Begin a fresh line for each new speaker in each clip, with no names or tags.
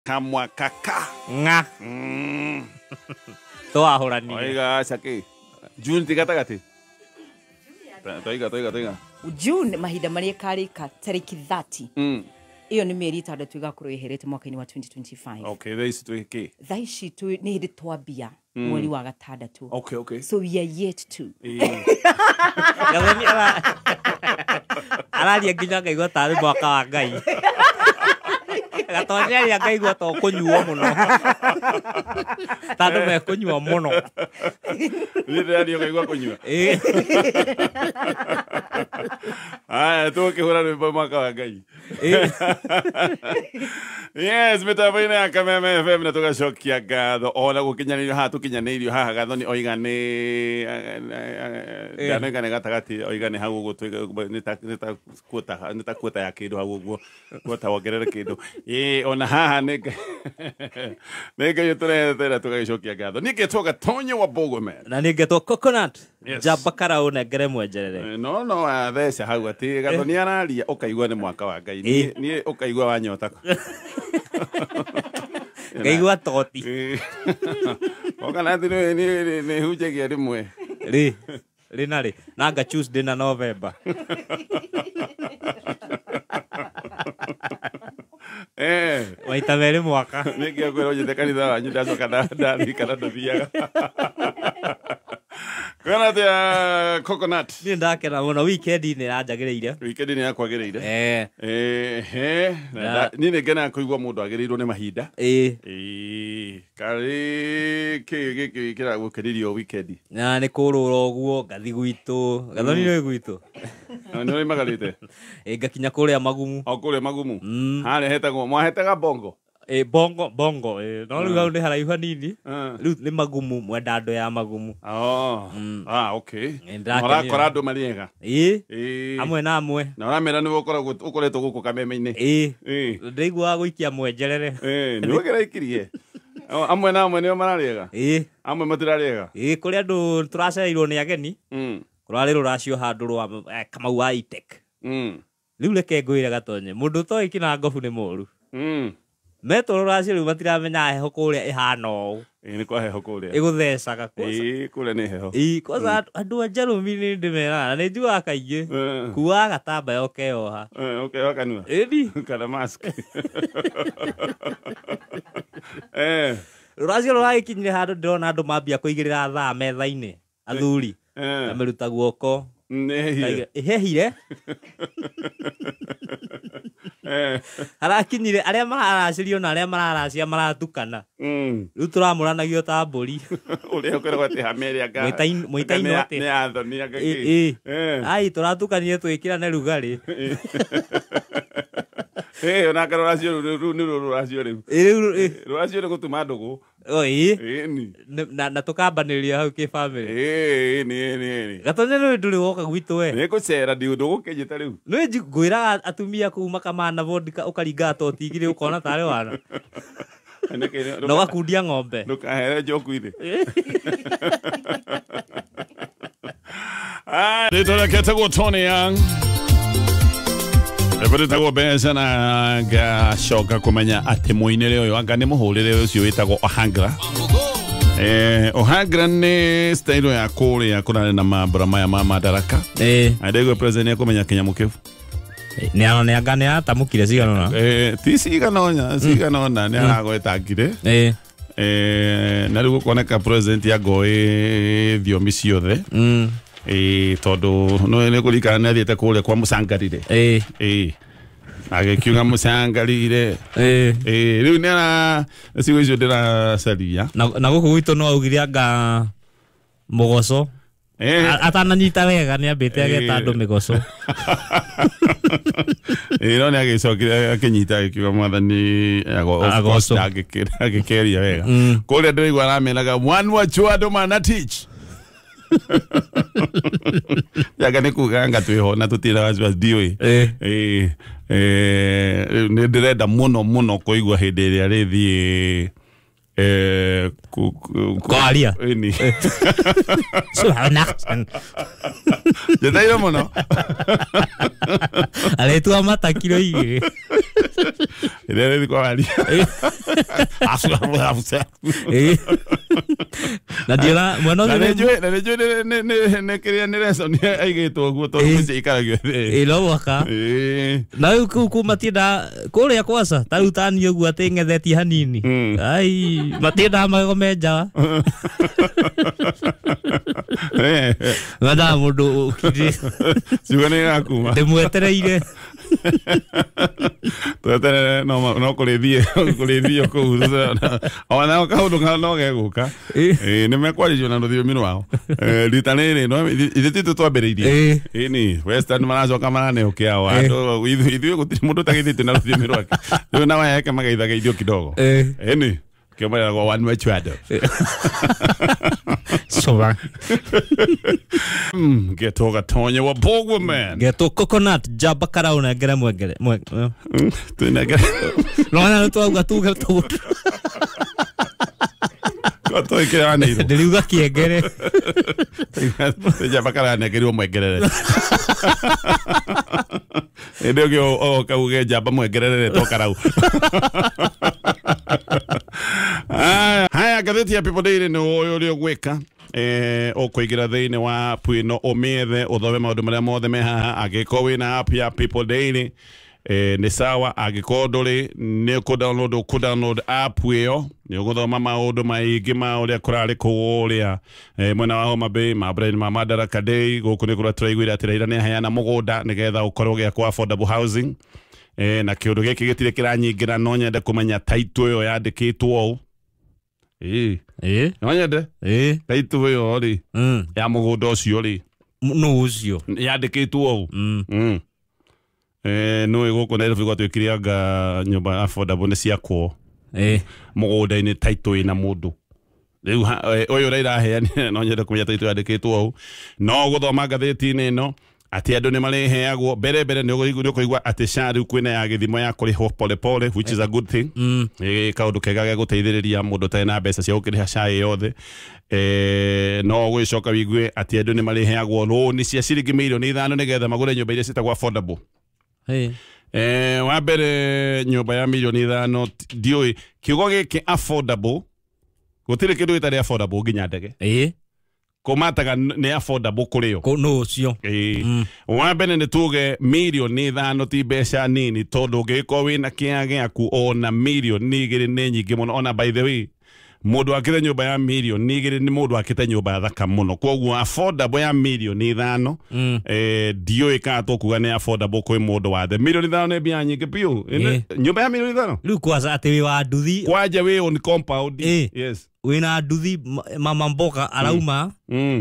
Kamwaka ka
Ng'a. Twahũranire.
Oiga caki June ti gatagatĩ. Toiga toiga toiga.
June mahinda marĩa ĩkarĩka tarĩki 30. Ĩyo nĩ mĩeri 6 ĩgakorwo yeherete mwaka-inĩ wa 2025.
Okay, thaa ici twĩ kĩ?
Thaa ici nĩ hĩndĩ twambia mweri wa gatandatũ.
Okay, okay.
So we are yet to.
Gathoni araria nginya ngaigua tarĩ mwaka wa Ngai. Gatonye aria ngaigua ta ũkũnyuo mũno. Ta andũ mekũnyua mũno.
Niĩ ndĩraria ũkaigua kũnyua.
Ĩĩ.
Aya, tũgũkĩhũra rwĩmbo mwaka wa Ngai.
Ĩĩ.
Yes, mĩtambo-inĩ ya Kameme FM na tũgacokia ngatho ona gũkinyanĩrio haha tũkinyanĩirio haha Gathoni oiga nĩ ndanoiga nĩ gatagatĩ oiga nĩ hau ũguo nĩ ta kuota ya kĩndũ hau ũguo kuota wongerere kĩndũ. Ĩĩ, ona haha nĩ Ngai ũtũrehete na tũgagĩcokia ngatho. Niĩ ngetwo Gatonye wa Bogome.
Na niĩ ngetwo Coconut.
Yes.
Njamba karaũ nengere mwenjerere.
No atheca hau atĩ Gathoni araria ũkaigua nĩ mwaka wa Ngai. Niĩ ũkaigua wanyota.
Ngaigua toti.
Oka nathi nĩ hunjagia rĩmwe.
Rĩ. Rĩ na rĩ. Nanga Tuesday na November. Maita merĩ mwaka.
Nĩkĩo ngwĩra ũnjĩte kanitha wanyu ndacoka ndathiĩ kana ndathiaga. Kwĩna atĩa Coconut?
Niĩ ndakena mũno weekend-inĩ ĩranjagĩrĩire.
Weekend nĩ yakwagĩrĩire. Niĩ nĩ ngenaga kũigua mũndũ agĩrĩirwo nĩ mahinda. Ĩĩ, karĩ kĩ gĩkĩ kĩragũkenirie weekend?
Na nĩ kũrũra ũguo ngathi gwitũ. Gathoni nĩ gwitũ.
Nĩ ũimagarĩte?
Ĩĩ, ngakinya kũrĩa Magumu.
O kũrĩa Magumu? Harĩa hetagwo, mwahetaga Bongo?
Bongo, Bongo, no rĩu hau nĩ haraihu hanini. Rĩu nĩ Magumu, mwenda andũ ya Magumu.
Ah, okay.
Nĩ ndakenire.
Ũrakora andũ marĩ ega.
Ĩĩ. Amwe na amwe.
Na ũramera nĩwe ũkoragwo ũkoretwo gũkũ Kameme-inĩ.
Ĩĩ.
Ĩĩ.
Ndĩraiguaga gũikia mwenjerere.
Ĩĩ, nĩwe kĩraikirie. Amwe na amwe nĩo mararĩega?
Ĩĩ.
Amwe matirarĩega?
Ĩĩ, kũrĩ andũ tũracereirwo nĩ ageni. Kũrarĩ rũracio handũ rwa Kamau wa Itek. Rĩu reke ngwĩre Gatonye, mũndũ ũtoĩ kĩnangobu nĩ mũru. Metwo rũracio rĩu matiramenya heho kũrĩa ĩhana ũũ.
Ĩĩ, nĩ kwa heho kũrĩa.
Ĩgũthecaga kwanza.
Ĩĩ, kũrĩa nĩ heho.
Ĩĩ, kwanza andũ a Njarũmi nĩ ndĩmeraga, na nĩ njugaga kaingĩ. Kuaga gatambaya ũkeyoha.
Ũkeyoha kanua?
Ĩni.
Kana mask.
Rũracio rũragĩkinyire handũ ndĩrona andũ mambia kũigĩrĩra thaa metha-inĩ, athuri. Kamĩruta guoko.
Nĩhehire.
Ĩhehire. Harakinyire arĩa mararacĩrio na arĩa mararacia maratukana. Rĩu tũramũranagio ta mbũri.
Ũrĩa ũkoragwo atĩ hame ĩrĩa
Mũitainwo atĩ.
nĩ ya thoni anga kĩ.
Ĩĩ. Ai, tũratukanire twĩkĩrane rugarĩ.
Ĩĩ, ona anga rũracio rũu nĩ rũracio rĩu.
Ĩĩ, rĩu, ĩĩ.
Rũracio nĩ gũtuma ndũgũ.
O, ĩĩ.
Ĩĩ, ni.
Na tũkambanĩrĩria hau kĩbamĩrĩ.
Ĩĩ, nĩ, nĩ, nĩ.
Gatonye nĩ ndũrĩ woka gwitũ we.
Nĩ ngũcera, ndi ũndũ ũgũkĩnjĩta rĩu.
Nĩ ngwĩraga atumia kũu makamana vodka ũkaringa toti igĩrĩ ũkona tarĩ wana.
Nĩkĩ,
Na ũgakundia ng'ombe.
Ndũkahere njoku-inĩ. Rĩtwa rĩake etagwo Tony Young. Rĩtagwo mbeca na ngacoka kũmenya atĩ mũinĩre ũyũ anga nĩ mũhũrĩre ũcio wĩtagwo Ohangla. Ohangla nĩ style ya kũrĩa kũrarĩ na mambura maya ma Madaraka. Na ndĩraigua president nĩekũmenya kĩnyamũ kĩu.
Nĩ anga nĩ atamũkire cigana ũna?
Ti cigana ũna, cigana ũna nĩ aragwetangire. Na rĩu gũkoneka president angoĩ thiomi ciothe. Tondũ nĩ kũririkana nĩ athiĩte kũrĩa kwa Mũcangarire. Agĩkiuga Mũcangarire. Rĩu nĩ ara ciugo icio ndĩracaria.
Na gũkũ gwitũ no augire anga mũgoco. Atananyita wega nĩ ambĩte ageta andũ mĩgoco.
No nĩ agĩcokire akĩnyita agĩkiuga mwathani of course
Agoco.
ndangĩkeria wega. Kũrĩa ndĩraigua arameraga one wachua andũ mana teach. Yanga nĩ kuga anga twĩho na tũtirĩ na wasiwasi ndiũĩ. Nĩ ndĩrenda mũno mũno kũigua hĩndĩ ĩrĩa rĩthiĩ
Kwaria.
Ĩni. Njeteire mũno.
Arĩtua mata kiro igĩrĩ.
Ĩrĩa rĩthi kwaria.
Na ndiona mwena
Na
ũcio
nĩ na nĩ nĩ kĩrĩa nĩ lesson aigĩtwo ũguo tondũ mũciĩ ikaragio thĩ.
Ĩ no mwaka. Na rĩu kũu kũ matienda kũrĩa kwaca ta rĩu taniĩ ũguo atĩ ng'ethetie hanini. Ai matiendaga magego me nja. Mendaga mũndũ ũkirĩ.
Ciugo nĩ irakuma.
Ndĩmwetereire.
Tweterere no kũrĩthio kũu. Ona kaũndũ no gegũka. Nĩ mekwarĩrio na rũthiomi rwao. Rita rĩrĩ no ithuĩ ti twambĩrĩirie. Ĩni Western maracoka maraneo kĩao. Andũ ithuĩ gũtirĩ mũndũ ũtagĩthĩtio na rũthiomi rwake. Rĩu na wayake magaithageithio kidogo. Ĩni kĩo mareragwo one way chwado.
Soba.
Geto Gatonye wa Bogwa man.
Geto coconut jaba karauna ngere mwengere.
Twinengere.
No na twauga tuge tu.
Ko ikeranĩirwo.
Ndĩriuga kĩengere.
Jaba karanengerirwo mwengerere. Ĩndĩ ũngĩ oka uge jaba mwengerere to karau. Haya ngathĩti ya People Daily nĩ ũyũ ũrĩa ũgwĩka. Ũkũingĩra thĩinĩ wa app ĩno ũmĩethe ũthome maũndũ marĩa mothe me haha. Angĩkorwo wĩna app ya People Daily nĩ sawa, angĩkorwo ndũrĩ nĩ ũkũ-download app ĩyo nĩ ũgũthoma maũndũ maingĩ ma ũrĩa kũrarĩ kũrĩa mwena wa Homa Bay mambura-inĩ ma Madaraka Day. Gũkũ nĩ kũrĩa tũraiguire atĩ Raila nĩ aheana mũgũnda nĩgetha ũkorwo ũgĩakwo affordable housing. Na kĩũndũ gĩkĩ gĩtirĩ kĩranyingĩra, no nyende kũmenya title ĩyo yandĩkĩtwo ũũ. No nyende title ĩyo rĩ ya mũgũnda ũcio rĩ
nũ ũcio
yandĩkĩtwo ũũ. No gũkũ Nairobi gwatuĩkire anga nyũmba affordable nĩ ciakwo mũgũnda-inĩ title ĩna mũndũ. Rĩu ũyũ Raila aheanire, no nyende kũmenya title yandĩkĩtwo ũũ. No gũthoma ngathĩti-inĩ ĩno atĩ andũ nĩ marĩheagwo mbere mbere nĩ ũkũigua atĩ SHA rĩu kwĩna ya gĩthimo ya kũrĩhwo pole pole, which is a good thing. Kaũndũ kega ga gũteithĩrĩria mũndũ ũtarĩ na mbeca cia gũkĩrĩha SHA yothe. No ũgĩcoka wĩigue atĩ andũ nĩ marĩheagwo rũni cia ciringi mirioni 5 nĩgetha magũre nyũmba iria ciĩtagwo affordable. Wa mbere nyũmba ya mirioni 5 ndiũĩ kiugo gĩkĩ affordable, gũtirĩ kĩndũ gĩtarĩ affordable nginya ndege. Kũmataga nĩ affordable kũrĩ o.
No ũcio.
Wa mbere nĩ tuge mirioni 5 ti mbeca nini, tondũ ũngĩgĩkorwo wĩna kĩa gĩaku ona mirioni 2 nĩ nyingĩ mũno. Ona by the way mũndũ akĩte nyũmba ya mirioni 2 nĩ mũndũ akĩte nyũmba thaka mũno, koguo affordable ya mirioni 5 ndiũĩ kana tũkuga nĩ affordable kwĩ mũndũ wathe. Mirioni 5 nĩ mbia nyingĩ biũ. Nyũmba ya mirioni 5
rĩu kwaca atĩ wĩ wa nduthi
kwanja wĩ on compound. Yes,
wĩna nduthi mama mboga arauma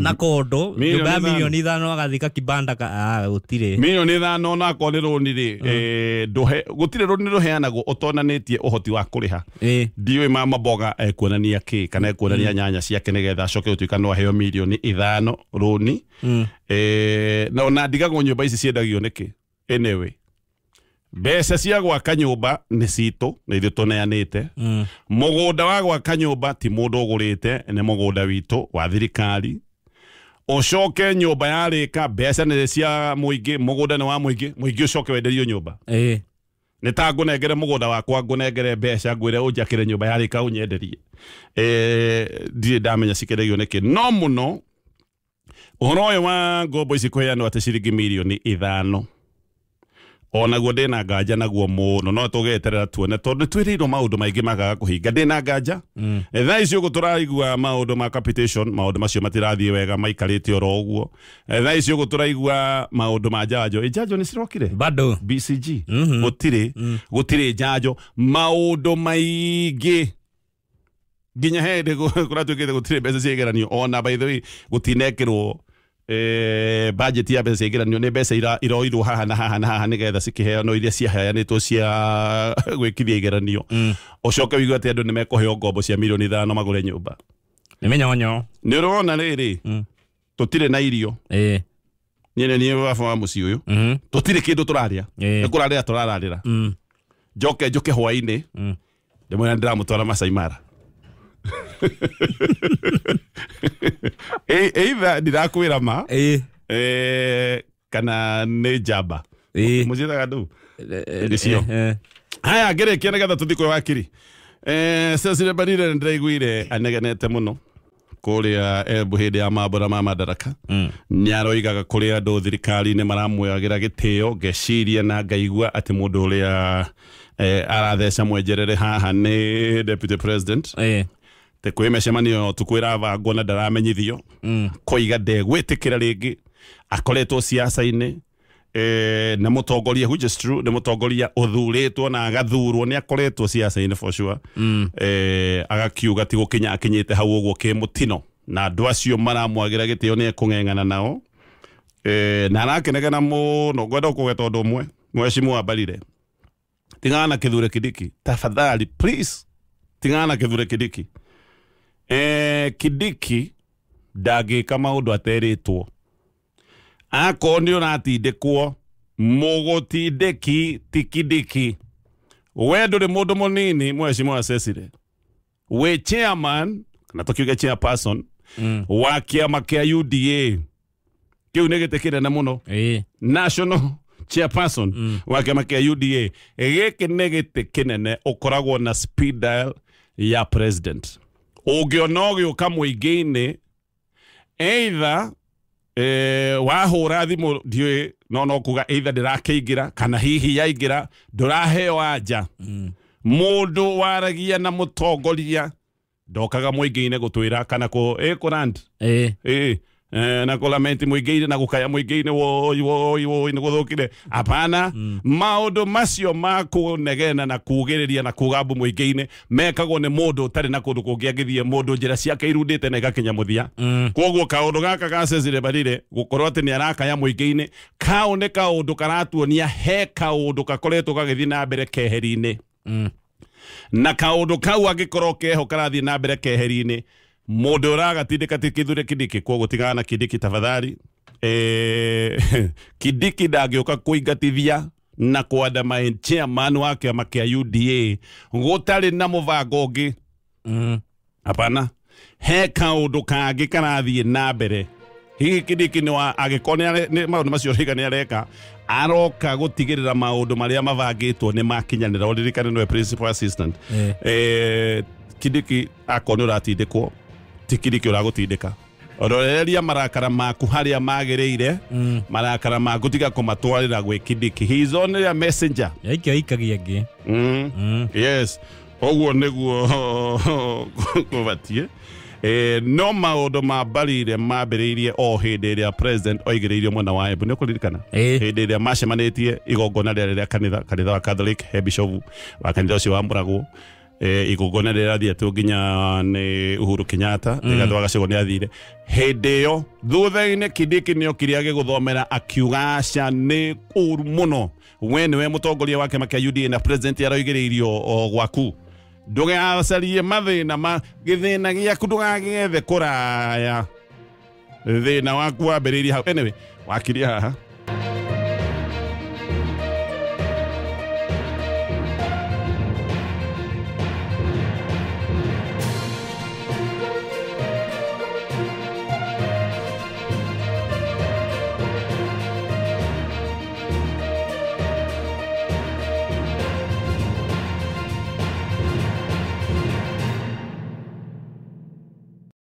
na kondo nyũmba ya mirioni 5 agathika kibanda ka gũtirĩ
mirioni 5 ona akorwo nĩ rũni rĩ gũtirĩ rũni rũheanagwo ũtonanĩtie ũhoti wa kũrĩha. Ndiũĩ mama mboga ekuonania kĩ kana ekuonania nyanya ciake nĩgetha acoke gũtuĩka no aheo mirioni 5 rũni. Na ona ndigagwo nyũmba ici ciendagio nĩkĩ. Anyway, mbeca cia gwaka nyũmba nĩ citũ na ithuĩ tũneanĩte. Mũgũnda wa gwaka nyũmba ti mũndũ ũgũrĩte, nĩ mũgũnda witũ wa thirikari. Ũcoke nyũmba yarĩka mbeca nĩ cia mũingĩ, mũgũnda nĩ wa mũingĩ, mũingĩ ũcoke wenderio nyũmba. Nĩ ta ngũnengere mũgũnda wakwa ngũnengere mbeca ngwĩre ũnjakĩre nyũmba yarĩka ũnyenderie. Ndirĩ ndamenya cikendagio nĩkĩ. No mũno ũhoro ũyũ wa ngombo ici kũheanwo atĩ ciringi mirioni 5 onaguo ndĩna nganja naguo mũno, no tũgeterera tuone tondũ nĩ twĩrĩirwo maũndũ maingĩ magaga kũhinga. Ndĩna nganja thaa ici ũguo tũraigua maũndũ ma capitation, maũndũ macio matirathiĩ wega, maikarĩte oro ũguo. Thaa ici ũguo tũraigua maũndũ ma njanjo. Njanjo nĩ cirokire
bado
BCG gũtirĩ gũtirĩ njanjo, maũndũ maingĩ nginya hĩndĩ kũratuĩkĩte gũtirĩ mbeca cia igeranio. Ona by the way gũtinekĩrwo budget ya mbeca cia igeranio, nĩ mbeca iroirwo haha na haha na haha nĩgetha cikĩheanwo iria ciaheanĩtwo cia gwĩkithia igeranio. Ũcoke ũigue atĩ andũ nĩ mekũheo ngombo cia mirioni 5 magũre nyũmba.
Nĩ mĩnyonyo.
Nĩ ũrona rĩrĩ tũtirĩ na irio. Niĩ nĩ niĩ baba wa mũciĩ ũyũ, tũtirĩ kĩndũ tũrarĩa, nĩ kũrarĩra tũrararĩra. Njoke njũke hwaĩ-inĩ ndĩmwĩra ndĩramũtwara Masai Mara. Either ndirakwĩra ma kana nĩ njamba. Mũciĩtaga ndũ? Nĩcio. Haya ngĩrĩkia nĩgetha tũthiĩ kwĩ wakiri. Cecile Mbarire nĩndĩraiguire anegenete mũno kũrĩa Embu hĩndĩ ya mambũra ma Madaraka. Nĩaroigaga kũrĩ andũ thirikari-inĩ maramwoyagĩra gĩtĩo, ngeciria na ngaigua atĩ mũndũ ũrĩa aratheca mwenjerere haha nĩ deputy president. Te kwĩ mĩcemanio ũtukũ ĩrabangwo na ndaramenyithio. Koiga ndegwĩtĩkĩra rĩngĩ, akoretwo siasa-inĩ na mũtongoria, which is true, nĩ mũtongoria ũthurĩtwo na agathurwo, nĩ akoretwo siasa-inĩ for sure. Agakiuga ti gũkinya akinyĩte hau ũguo kĩmũtino, na andũ acio maramwagĩra gĩtĩo nĩ ekũng'eng'ana nao. Na arakenegena mũno. Ngwenda kũgweta ũndũ ũmwe, mheshimiwa Mbarire, tigana na Kithure Kindiki tafadhali, please, tigana na Kithure Kindiki. Kindiki ndangĩka maũndũ aterĩtwo. Akorwo nĩ ũratindĩkwo, mũgũtindĩki ti Kindiki. We ndũrĩ mũndũ mũnini, mheshimiwa Cecile, wĩ chairman kana tũkiuge chairperson wa kĩama kĩa UDA. Kĩu nĩ gĩtĩ kĩnene mũno. National chairperson wa kĩama kĩa UDA. Gĩkĩ nĩ gĩtĩ kĩnene, ũkoragwo na speed dial ya president. Ũngĩona ũgĩũka mũingĩ-inĩ, either wahũra thimũ ndiũĩ, no kuga either ndĩrakĩingĩra kana hihi yaingĩra ndũraheo anja. Mũndũ waragia na mũtongoria ndokaga mũingĩ-inĩ gũtwĩra kana kũ rant na kũlamenti mũingĩ-inĩ na gũkaya mũingĩ-inĩ woi woi woi nĩ gũthũkire. Hapana. Maũndũ macio ma kũnegena na kugĩrĩria na kuga mbu mũingĩ-inĩ mekagwo nĩ mũndũ ũtarĩ na kũndũ kũngĩ angĩthiĩ, mũndũ njĩra ciake irundĩte na igakinya mũthia. Koguo kaũndũ gaka ga Cecile Mbarire gũkorwo atĩ nĩ arakaya mũingĩ-inĩ, kau nĩ kaũndũ karatuonia he kaũndũ gakoretwo gagĩthiĩ na mbere keheri-inĩ. Na kaũndũ kau angĩkorwo keho karathiĩ na mbere keheri-inĩ, mũndũ ũragatindĩka ti Kithure Kindiki. Koguo tigana na Kindiki tafadhali. Kindiki ndangĩũka kũingatithia na kwandama chairman wa kĩama kĩa UDA gũtarĩ na mũbango ũngĩ. Hapana, he kaũndũ kangĩ karathiĩ na mbere. Hihi Kindiki nĩ angĩkorwo nĩ maũndũ macio rĩga nĩ areka, aroka gũtigĩrĩra maũndũ marĩa mabangĩtwo nĩ makinyanĩra. Ũririkane nĩwe principal assistant. Kindiki akorwo nĩ ũratindĩkwo, ti Kindiki ũragũtindĩka. Roreria marakara maku harĩa magĩrĩire, marakara maku tiga kũmatwarĩra gwĩ Kindiki. He is only a messenger.
Yaikio ikagia ngĩ.
Yes, ũguo nĩguo kũbatiĩ. No maũndũ ma Mbarire mambĩrĩirie o hĩndĩ ĩrĩa president oigĩrĩirio mwena wa Embu. Nĩ ũkũririkana hĩndĩ ĩrĩa macemanĩtie igongona rĩarĩ rĩa kanitha wa Catholic, he bishop wa kanitha ũcio wa Mũragwo. Igongona rĩrĩa rĩathiĩtwo nginya nĩ Uhuru Kenyatta, Rigathĩ wa Gachagua nĩ athire hĩndĩ ĩyo. Thutha-inĩ Kindiki nĩokire agĩgũthomera akiuga aca nĩ ũru mũno, we nĩwe mũtongoria wa kĩama kĩa UDA na president aroigĩrĩirio o gwaku, ndũgacarie mathĩna ma gĩthĩna gĩaku, ndũgagĩethe kũraya, thĩna waku wambĩrĩirie hau. Anyway, wakiri haha.